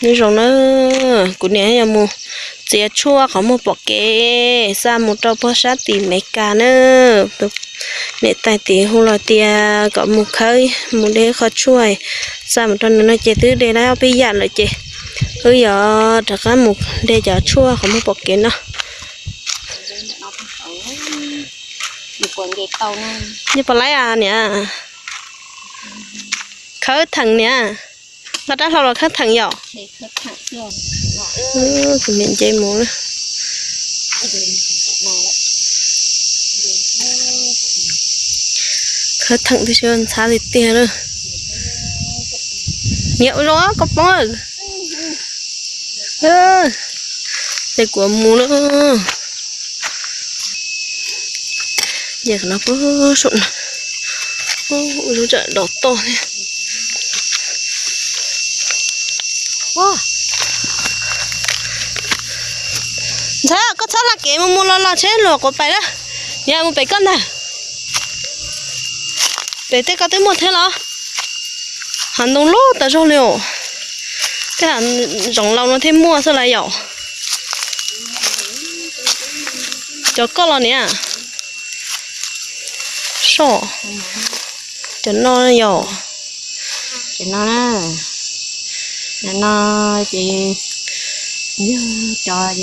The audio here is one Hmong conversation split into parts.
Nyob zoo na, kuv niam yuav mus txiav tshuaj qhov muag pom kev xa mus rau pog sab tim Meskas na. Tus niam tais tim hu los tias kom mus khawb mus de qhov tshuaj xa mus rau nws no ces twb de tau ob peb yam lawm ces wb yuav rov qab mus de cov tshuaj qhov muag pom kev no. Nyob puas laib niam? Khawb theem niam. Nqa rab hlau los khawb theem yom. Kuv niam nce mus na. Khawb theem twb sib ntxhab tiag tiag na. Niam ua zoo koj poob. Ces kuv mus na. Ces qhov no puag saum no, ua lub tsam dov toj thiab. Ntxhais, koj txhob la kev mus mus los los tsheb luag quav pais na. Niam mus pem koj ntag. Pem tej koj twb muaj thiab los? Hav ntoo loj tas zog li os. Tej hav zoov laus no thiaj muaj xwb las yom. Cov koj los niam. Soj. Cov no yom. Cov no na. Cov no ces yog cov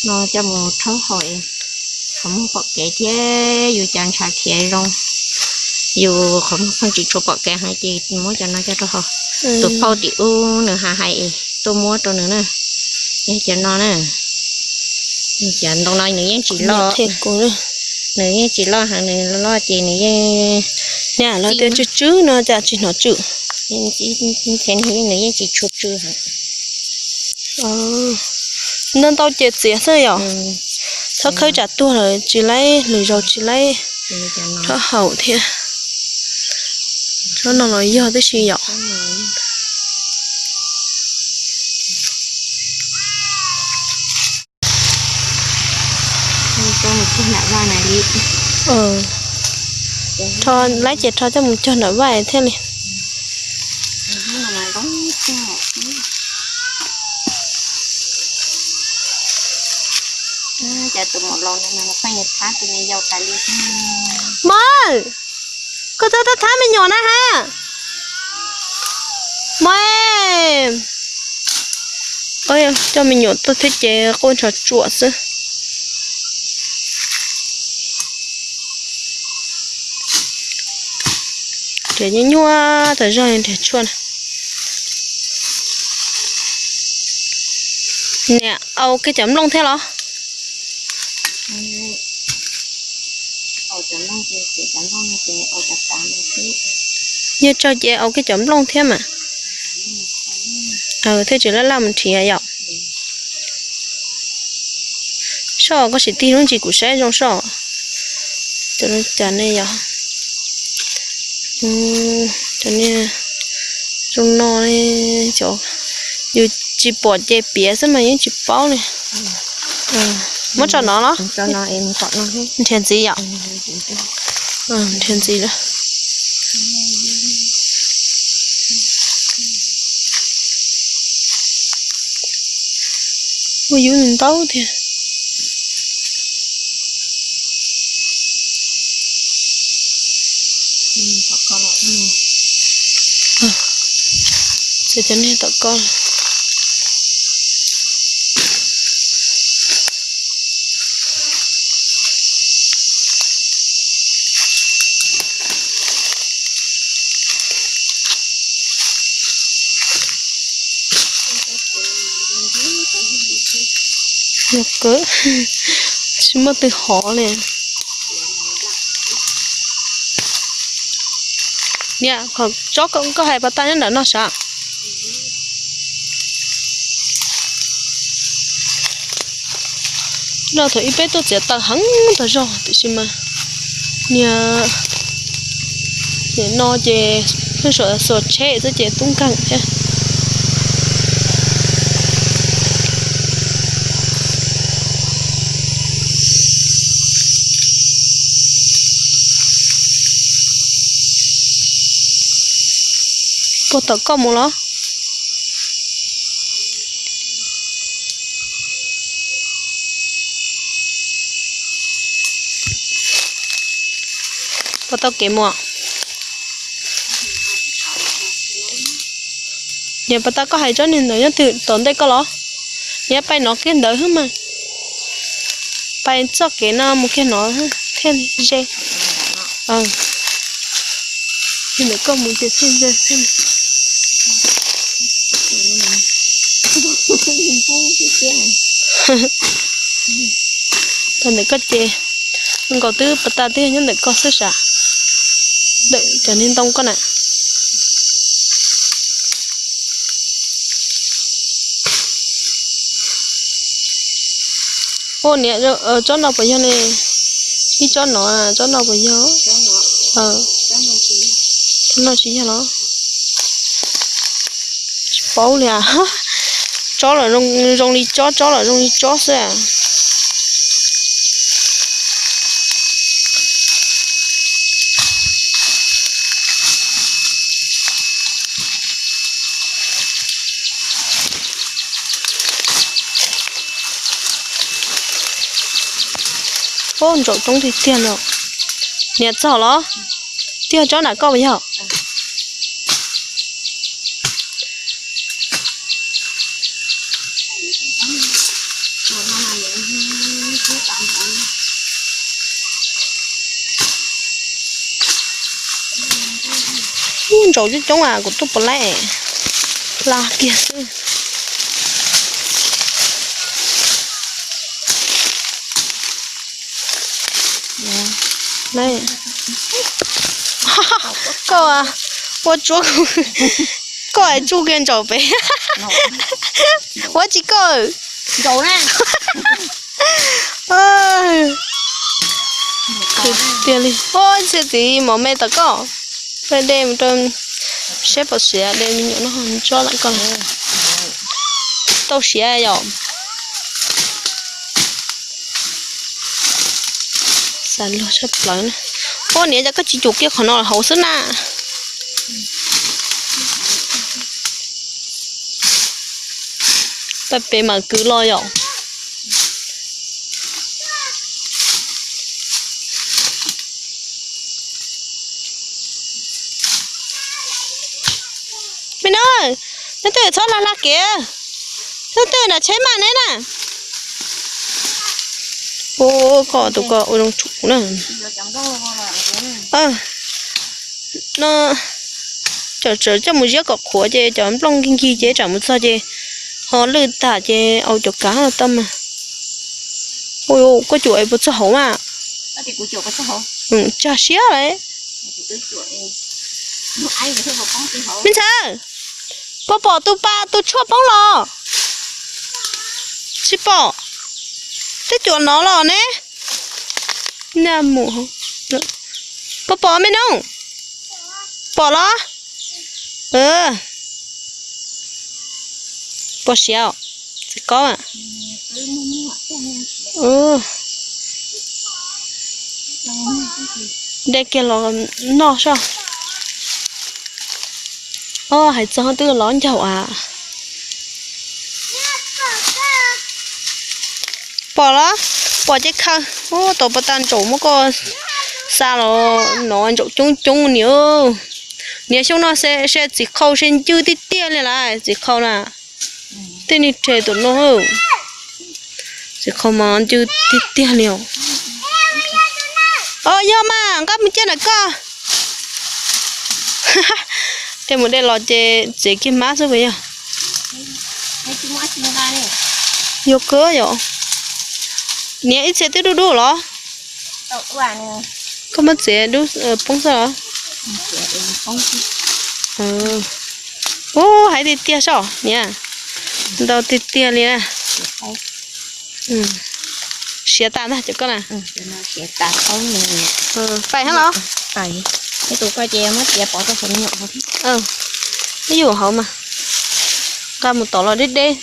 no coj mus rhaub haus es qhov muag pom kev thiab yus cov ntshav khiav zoo. Yus qhov muag pheej tsis tshua pom kev heev ces muab cov no coj rau haus. Tus phauj tim ub nws hais hais es tuaj muab rau nws na. Yog cov no na. Cov ntoo no nws yeej tsis loj. Nws yeej tsis loj heev, nws loj ces nws yeej, niam, lawv tias tsw tsw no cas tsis hnov tsw. Nws yeej tsis tshua tsw heev. Ntau ntau ces txiav xwb yom. Txhob khawb tsam tuag lawm tsis laib, lwm zaus tsis laib rhaub haus thiab. Tsob no los yog tib si yom. Rho laib ces rho coj mus cog nram vaj thiaj li. Mas, koj txhob thab thab me nyuam na ha. Mas, coj me nyuam tuaj thiab ces quaj nrov tsuam xwb. Nrhiav nyuaj nyuaj tas zog nrhiav tshuaj na. Niam, au kiag cov nplooj thiab los? Yog tsaug ces au kiag cov nplooj thiab mas. Thiaj tsis laj laj mus nrhiav yom. Soj, koj sim tig lub ntsis kuv saib zoo soj. Cov no cas ne yom. Cov niag zoo no, cov yus tsis pom ces piav xwb mas yeej tsis paub li. Muab tso no los? Nrhiav ntxiv yom. Nrhiav ntxiv lawm. Muaj yub ntau tiag. Txiav cov niag tom koj. Yog kawg, tsis muaj twg hov li. Niam, qhov tsob koj hais pas tag nyob nram no sav? No thaum ub peb tuaj txiav taws heev tas zog tiam sis mas niag nim no ces pheej xuas tsheb xwb ces tub nkeeg thiab. Puag tom koj mus los? Tau kev mus. Niam pas tas koj hais tsob niag ntawd nyob twg tom ntej koj los? Niam pais no kiag ntawd xwb mas. Pais txoj kev no mus kiag no thiaj ze. Ntawm koj mus tias thiaj ze thiaj. Tau ntawm koj ces nkaus twb pas tas twb nyob ntawm koj xwb sav. Ntawm cov niag ntoo koj na. Ua niam, tsob no puas yog ne? Ib tsob no, tsob no puas yog? Tsob no tsis yog los? Tsis paub li as. Tsob los zoo li tsob, tsob los zoo li tsob xwb as. Ub, ntsaum coob tiag tiag li. Niam txog los? Twb yog tsob nram koj puas yog? Ub, ntsaum coob coob as, kuv tuaj puas laij, hla kiag xwb. Koj ua tsuab, koj es tsuj kiag ntsaum pem. Ua tsis koj tiag li. Ua txiv txiv mov me tom koj, peb de mus rau seb puas siav, de me nyuam no tsob lam koj. Tau siav yom. Xav luag tshaj plaws na. Ua niam, cas koj tsis cum kiag qhov no hauv xwb na? Pab pem mam kwv los yom. Me nab, neb twb txhob lag lag kev, neb twb nram tsheb maj neb na. Ua koj tus ko ua zoo tshum kuv na. No, cov tseem coj mus ziab kom qhuav ces cov nplooj nkig nkig ces tsam mus txog ces ho lwj tag ces au cov kav tau mas. Ua koj cuam es puas txog hauv mas. Tsag siab lawm. Me ntxhais, puas pom tus pas tus tshuaj poob los? Tsis pom. Twb cuam no los ne. Puas pom me nub? Pom los? Puas siav? Txiv qaub. De kiag los noj soj. Hais txog twb los ncaug as. Pom los? Pom ces khaws. Ub, tau pas tas ntsaum muab koj xa los no, ntsaum coob coob niam. Niam xyoo no se txiv qhau se ncw tiag tiag li lawm txiv qhau na. Tej niag rhe tus no, txiv qhau mas ncw tiag tiag li os. Os, yog mas nqa mus cia ntawm koj. Tej mus de los ces txiav kiag mab xwb puas yog? Yog kawg yom. Niam, ib txhia twb dub dub los? Koj muab txiav dub poob xwb los? Ub, hais tiag tiag soj niam. Ntau tiag tiag li na. Siav tas ntag cov koj na. Pais hab los? Ib yus hauv mas. Nqa mus tom los deb deb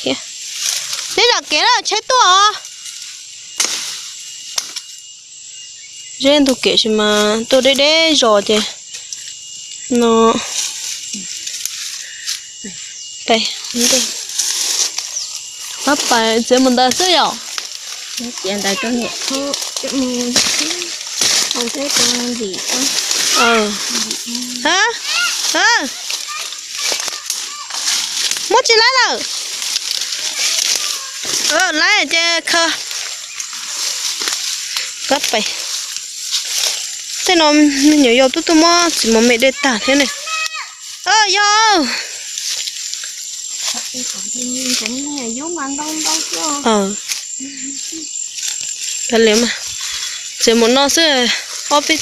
thiab. Neb zam kev na, tsheb tuaj os. Zeb ntug kev sis mas tuaj deb deb zos ces no. Pab pais txiav mus ntawd xwb yom. Muab tsis laib lawm. Laib ces khaws. Tej no me nyuam yaus twb tuaj muab txiv mos me de tag thiab ne. Yog. Txiv mus no xwb, ob peb,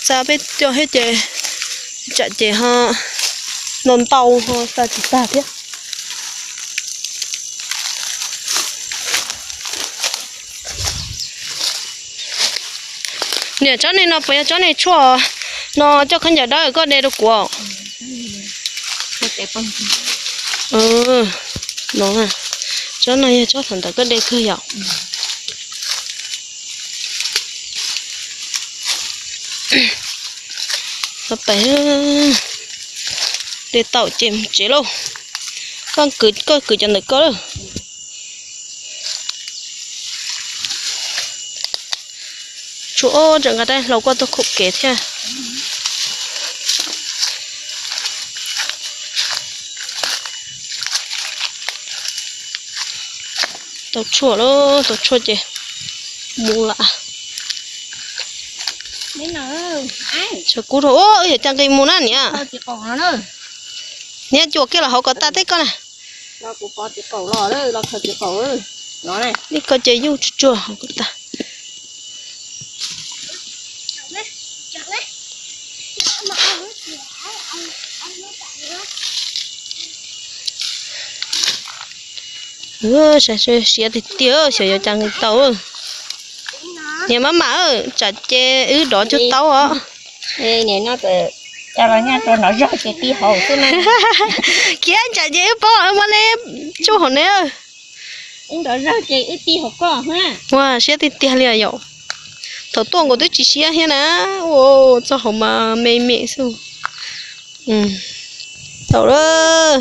tsa peb coj thiab ces tsam ces ho no ntau ho xa tsis tag thiab. Niam, tsob neeg no puas yog tsob neeg tshuaj no coj khaub ncaws dawb koj de rau kuv? No, tsob no yog tsob thaum ntawd koj de kawg yom? Pais, de tau ces mus tsev lauj. Koj kwv, koj kwv cov ntawm koj lawm. Tshuav, tsam nqa dab hlau koj tuaj khum kev thiab. Tau tshuaj lauj, tau tshuaj ces mus lawm. Tshav kub dhau, wb yuav cas nqis mus na niam. Niam, cuam kiag los hauv kom tas teb koj na. Teb koj ces yuj tsuag tsuag hauv kom tas. Siav tiag tiag, xyov yuav cas nqis tau. Niam maj mam, tsam ces wb dov cug taub os. Khiav tsam ces wb paub muab neb tsuj hauv ne. Ua siab tiag tiag li yom. Thaum tuaj nkaus twb tsis siab thiab na. Ua txoj hauv mas me me xwb. Tau lawm.